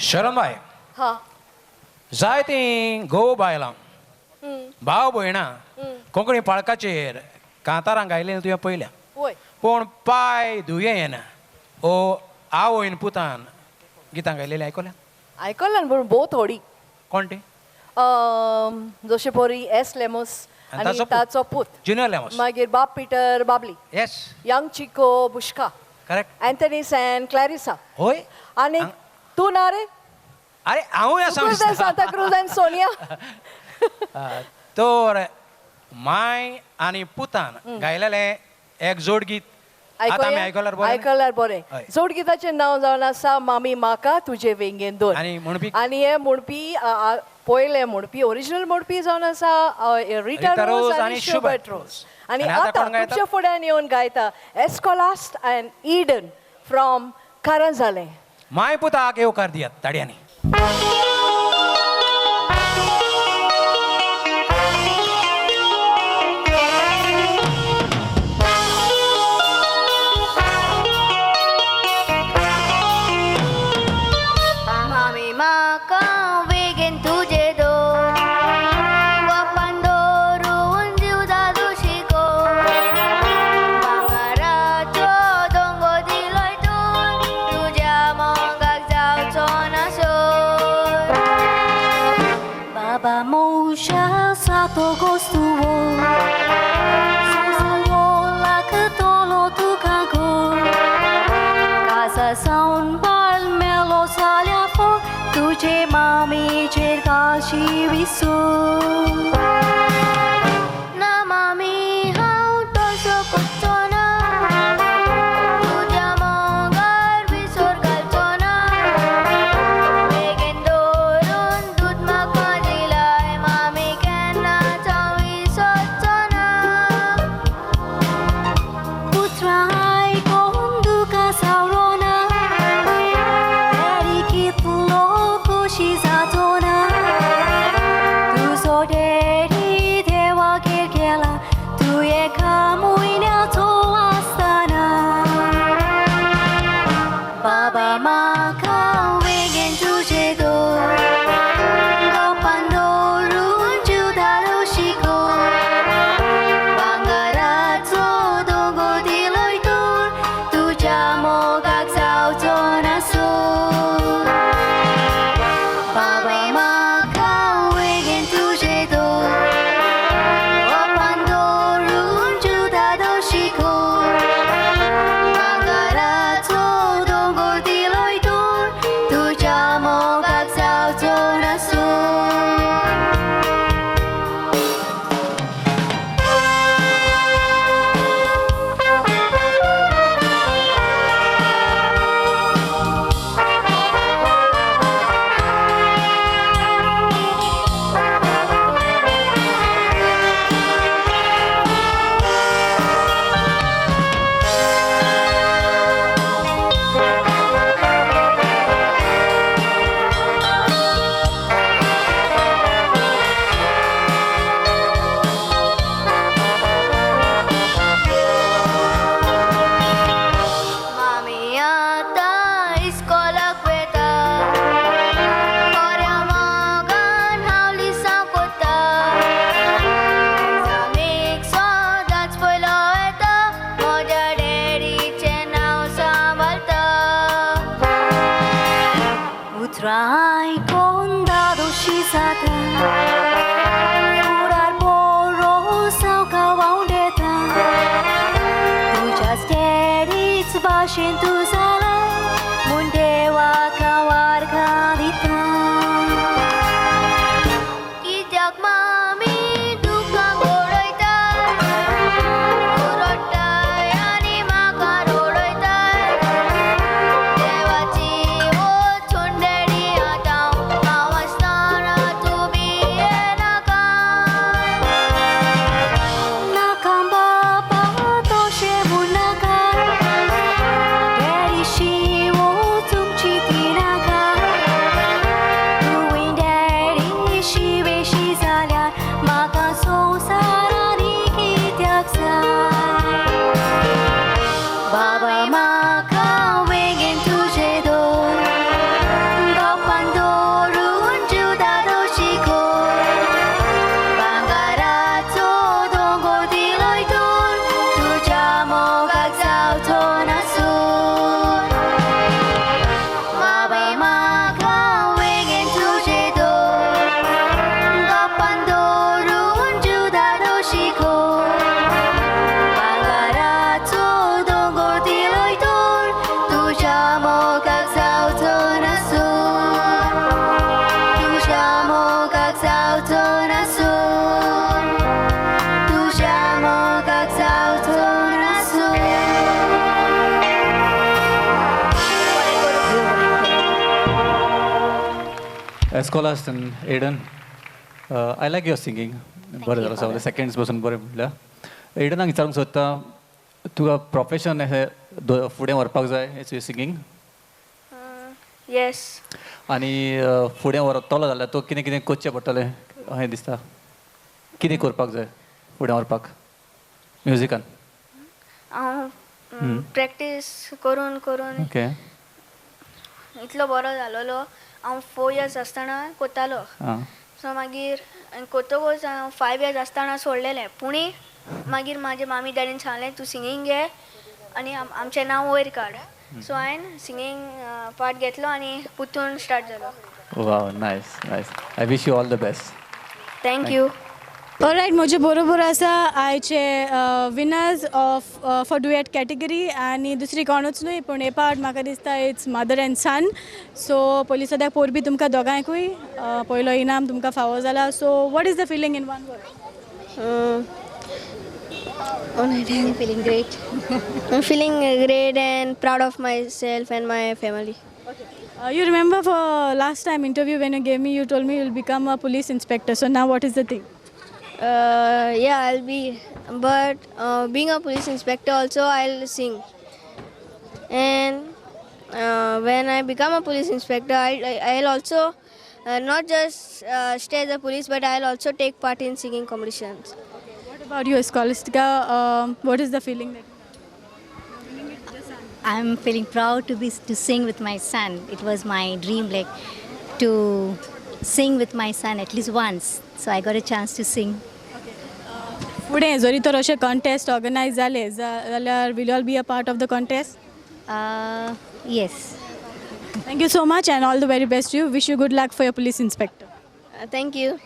शरण बाय, हा जायतीं घोव बायलां भाव भयणां कोंकणी पाळकाचेर कांतारां गायलें तुवें पळयल्या, पूण पाय दुयेन ओ आवयन पुतान गितां गायलेलीं आयकल्या? आयकल्यान पूण भोव थोडी. कोण ती? जशे पोरी एस लेमोस आनी ताचो पूत जुनियर लेमोस, मागीर बाब Peter Babli, yes, young Chico Bushka, correct, Anthony San Clarissa. होय, आनी तूं ना रे? अरे हांवूय आसा. सांता क्रूज आनी सोनिया. तर माय आनी पुतान गायलेलें एक जोडगीत आयकल्यार बरें. आयकल्यार बरें. जोडगीताचें नांव जावन आसा मामी म्हाका तुजे वेंगेन दोन. आनी म्हणपी, आनी हे म्हणपी पयले म्हणपी ओरिजिनल म्हणपी जावन आसा रिटा रोज आनी शुबर्ट रोज. आनी आतां तुमच्या फुड्यान येवन गायता एस्कोलास्ट अँड इडन फ्रॉम कारंजालें. माय पुताक येवकार दियात ताडयांनी. Nakamba pa to she munaka. Escolas and Eden, I like your singing. बरें जालां, सगळे सेकंड्स बसून बरें म्हणल्यार. एडनाक विचारूंक सोदता, तुका प्रोफेशन अशें फुडें व्हरपाक जाय हें सिंगींग? येस. आनी फुडें व्हरतलो जाल्यार तो कितें कितें करचें पडटलें अशें दिसता? कितें करपाक जाय फुडें व्हरपाक म्युजिकान? हांव प्रॅक्टीस करून करून इतलो बरो जालोलो. हांव 4 इयर्स आसतना कोत्तालो. सो मागीर कोतकूच हांव 5 इयर्स आसतना सोडलेलें. पुणी मागीर म्हाजे मामी डॅडीन सांगलें, तूं सिंगींग घे आनी आमचें नांव वयर काड. सो हांवें सिंगींग पार्ट घेतलो आनी पुतून स्टार्ट जालो. Wow, nice, nice. I wish you all the best. Thank you. Alright, म्हजे बरोबर आसा आयचे winners of for duet category आनी दुसरी कोणूच न्हय पूण हे पावट म्हाका दिसता it's mother and son. So पयलीं सद्याक परबी तुमकां दोगांयकूय. पयलो इनाम तुमकां फावो जाला. So what is the feeling in one word? I'm feeling great. I'm feeling great and proud of myself and my family. You remember for last time interview when you gave me, you told me you'll become a police inspector. So now what is the thing? Yeah, I'll be. But being a police inspector also, I'll sing. And when I become a police inspector, I'll also not just stay as a police, but I'll also take part in singing competitions. What about you, Scholastica? What is the feeling that I'm feeling proud to sing with my son. It was my dream, like to sing with my son at least once. So I got a chance to sing. फुडें जरी तर अशे contest organise जाले जाल्यार will all be a part of the contest? Yes. Thank you so much and all the very best you. Wish you good luck for your police inspector. Thank you.